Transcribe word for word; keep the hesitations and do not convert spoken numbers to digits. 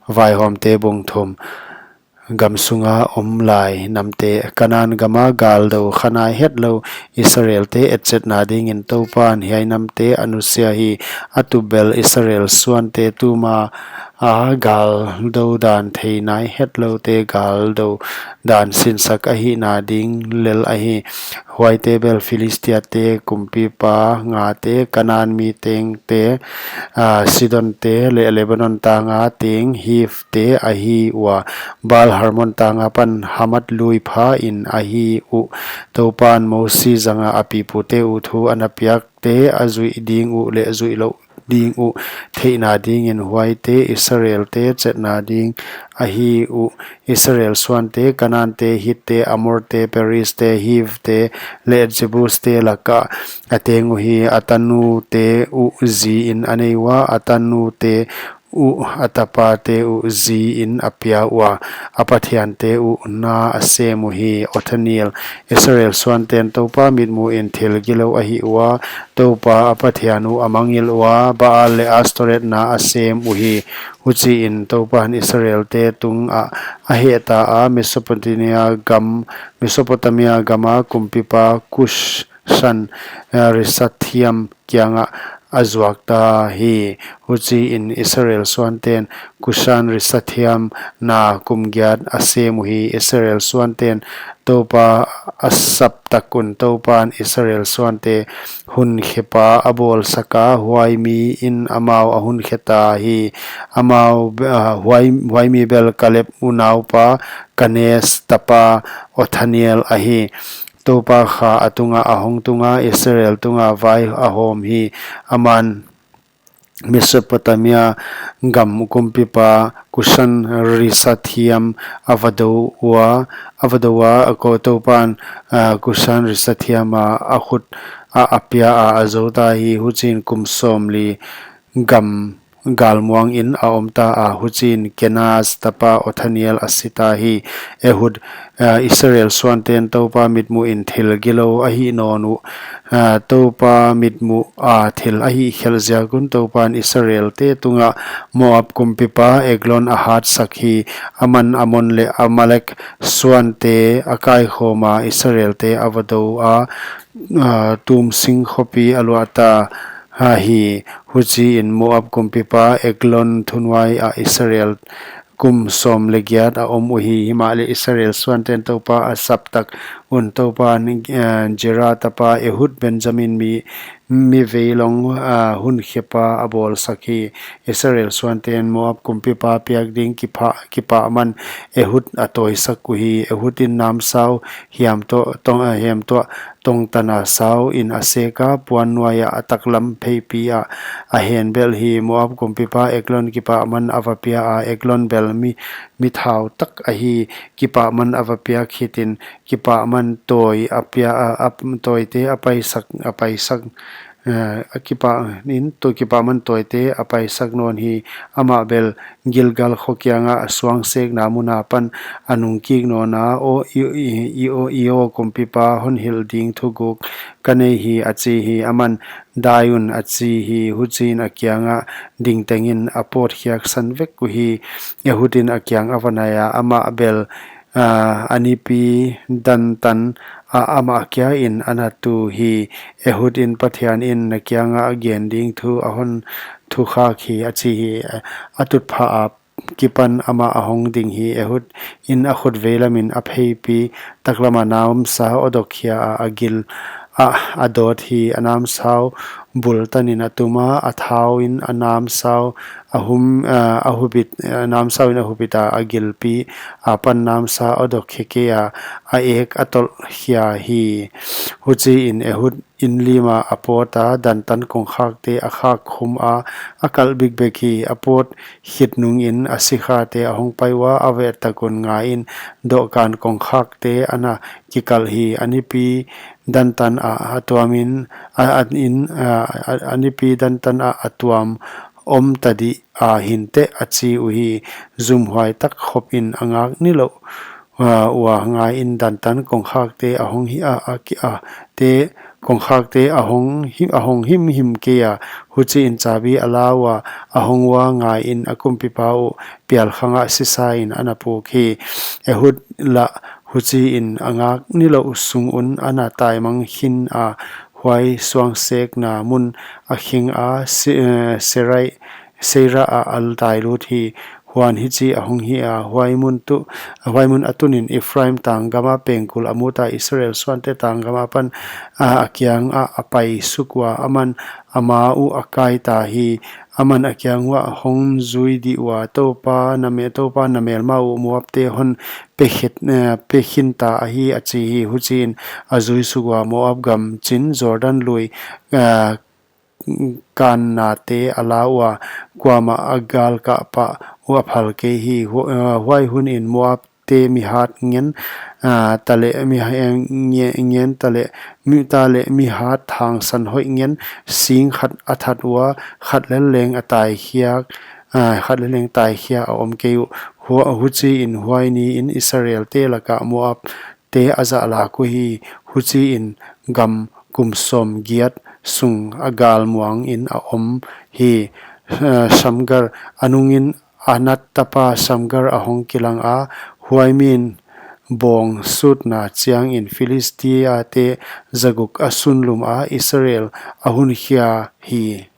Vaihawmte bung thum. Gam sunga om lai namte. Kanan gama gal dou kha nai hetlou Israelte etchetna dingin Toupan hiai namte a nusia hi. A tup bel Israel suante tuma a gal dou dan thei nai hetloute gal dou dan sinsak ahihna ding lel ahi. Huaite bel Philistiate kumpipa ngate, Kanan mi tengte, ah, Sidonte leh Lebanon tanga teng Hivte ahi ua, Baal Hermon tanga pan Hamath lui pha in ahi uh. Toupan Mosi zanga a pipute uh thu ana piakte a zuih ding uh leh zuih louh ding uh theihna dingin huaite Israelte chetna ding ahi uh. Israel suante, Kanante, Hitte, Amorte, Perizte, Hivte leh Jebuste laka a teng uhi. A tanute uh ziin a nei ua, a tanute uh a tapate uh ziin a pia ua, a pathiante uh na a sem uhi. Othniel. Israel suanten Toupa mitmuhin thil gilou a hih ua, Toupa a pathian uh a mangngilh ua, Baal leh Ashtoreth na a sem uhi. Huchiin Toupan Israelte tungah a hehta a, Mesopotamia gam, Mesopotamia gama kumpipa Kushan, eh, Risathaim kiangah a zuakta hi. Huchiin Israel suanten Kushan Risathaim na kum giat a sem uhi. Israel suanten Toupa a saptak un Toupan Israel suante hunkhepa a bawlsaka, huai miin amau a hunkheta hi. Amau, ah, huai, huai mi bel Kaleb unaupa Kenaz tapa Othniel ahi. Toupa kha a tunga a hong tunga, Israel tunga vai a hawm hi. Aman Mesopotamia gam kumpipa Kushan Risathaim a va dou ua, a va dou ua, a ko Toupan, ah, Kushan Risathaim a, a khut a, a pia a, a zouta hi. Huchiin kum sawmli gam galmuangin a omta a, huchiin Kenaz tapa Othniel a sita hi. Ehud, ah, Israel suanten Toupa mitmuhin thil gilou a hih nawn uh, ah, Toupa mitmuh a thil a hihkhelh ziak un Toupan Israelte tungah Moab kumpipa Eglon a hatsak hi. Aman Ammon leh Amalek suante a kaikhawma, Israelte a va dou a, ah, tumsing khopi a luahta hi. Huchiin Moab kumpipa Eglon thunuai ah Israel kum sawm leh giat a om uhi. Himahleh Israel suanten Toupa a saptak un Toupan, eh, Zera tapa Ehud Benjamin mi, mi veilong, ah, hunkhepa a bawlsak hi. Israel suanten Moab kumpipa piak ding kipah, kipahman Ehud a tawisak uhi. Ehudin namsau hiam toh, tong, ah, hiam toh tongtana sauin a seka, puan nuaiah a taklam pheipi ah a henbelh hi. Moab kumpipa Eglon kipahman a va pia a, Eglon bel mi, mi thau tak ahi. Kipahman a va piak hitin, kipahman tawi a pia a, a, tawite a paisak, a paisak, eh, a kipah in, tu kipahman tawite a paisak nawn hi. Amah bel Gilgal kho kiangah a suangsekna muna pan a nungkik nawn a, aw, i, i, i, aw, i aw kumpipa, hon hilh ding thuguk ka nei hi, a chi hi. Aman, dai un, a chi hi. Huchiin a kiangah dingtengin a pawtkhiak san vek uhi. Ehudin a kiang a va nai a, amah bel, ah, a nipi dantan a, amah kiain a na tu hi. Ehudin Pathianin na kiangah gen ding thu a hon thukhak hi, a chi hi. A tutphah akipan amah a hong ding hi. Ehudin a khut veilamin a pheipi taklama namsau a dok khia a, a gil ah a dawt hi. A namsau bul tanin a tum a, a thauin a namsau a hum, ah, a hubit, ah, namsauin a hubit a, a gilpi apan namsau a dok khia kei a, a ek a tolh khia hi. Huchiin Ehudin lima a pawt a, dantan kongkhakte a khak khum a, a kalh bikbek hi. A pawt khit nungin a sikhate a hong pai ua, a vehtak un ngaiin dohkan kongkhakte a na kikalh hi. A nipi dantan ah a tuamin, a, a in, a, a, a nipi dantan ah a tuam om ta dih a hinteh, a chi uhi. Zumhuai tak khopin a ngak nilouh, ah, ua ngaiin dantan kongkhakte a hong hi a, a ki a te kongkhakte a hong hi-, a hong himhim kei a, huchiin chabi a la ua, a hong ua ngaiin a kumpipa uh pialkhangah sisa in a na puk hi. Ehud lah huchiin a ngak nilouh sung un a na taimang khin a, huai suangsekna mun a khing a, Se-, eh, Serai-, Seira ah a tailut hi. Huan hichi a hong hi a, huai mun tu, huai mun a tunin Ephraim tanggama pengkul a mut a, Israel suante tanggam apan a, a kiangah a paisuk ua, aman ama uh a kaita hi. Aman a kiang uah, hong zui di ua, Toupa na me-, Toupa na melma uh Moabte hon pe khit, eh, pe khinta ahi, a chi hi. Huchiin a zuisuk ua, Moab gam chin Jordan lui, eh, kannate a la ua, kuamah a galkah pah uh a phal kei hi. Hu-, eh, huai hunin Moabte mihat ngen, ah, taleh mi ha-, eh, nge-, ngen taleh mi, taleh mihat hangsan hoih ngen, sing khat a that ua, khat lel leng a taikhiak, ah, khat lel leng taikhia a om kei uh. Hu-, huchiin huai niin Israelte lakah Moabte a zahlak uhi. Huchiin gam kum sawmgiat sung a galmuangin a om hi. Eh, Shamgar a nungin Anath tapa Shamgar a hong kilang a, huai min bawng sutna chiangin Philistiate zaguk a sunlum a, Israel a hunkhia hi.